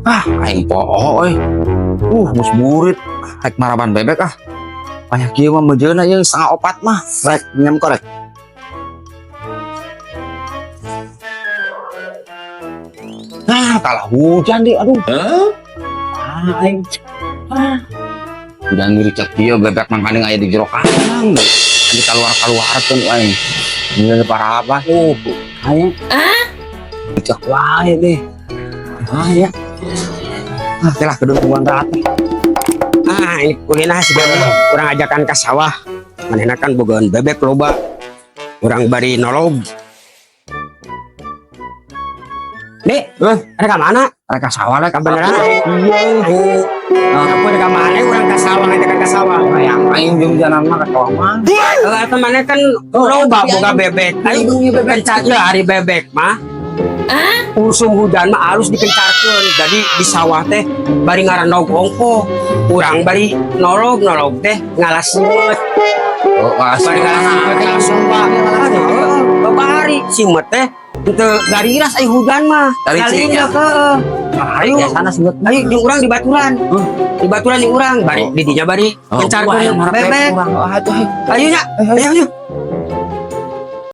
Ah, aing poho euy. Geus burit. Rek maraban bebek ah. Banyak kieu mah meujeuna ieu 3.30 mah. Rek nyam korek. Nah, kalah hujan di, aduh. Ah, aing. Ah. Hujan ngiricet kieu bebek mangkaning aya di jero kandang deui. Di kaluar-kaluarkeun aing. Ini para apa? Oh, aing. Ah? Cek wae deh. Ah, ya. Ah, telah kedua rata. Ah, ini kulina sih kurang ajakan ke sawah. Manehna kan bogaan bebek loba. Urang bari nolog. Dek, ada ka mana? Mereka sawah lah. Kabeneran? Iya. Nah, apa ada ka mana? Urang ka sawah, ngajakan ka sawah. Yang aing jeung jalan mah ka sawah mah. Kalau eta maneh kan loba boga bebek. Ayo kencar ya hari bebek mah. Usum hujan mah halus dikencarkeun. Jadi di sawah teh bari ngarenog ongkoh. Urang bari nolog nolog teh ngalas simeut. Oh, ngalas. Bari ngalas simeut ngalas somba. Babari simeut teh teu gariras ai hujan mah. Dari Kalinya heueuh. Ayo. Biasana simeut. Ayo jeung urang di baturan. Di baturan jeung urang bari di dinya bari Oh, kencarkeun bebek. Urang. Oh, atuh. Ayo nya. Ayo ayo.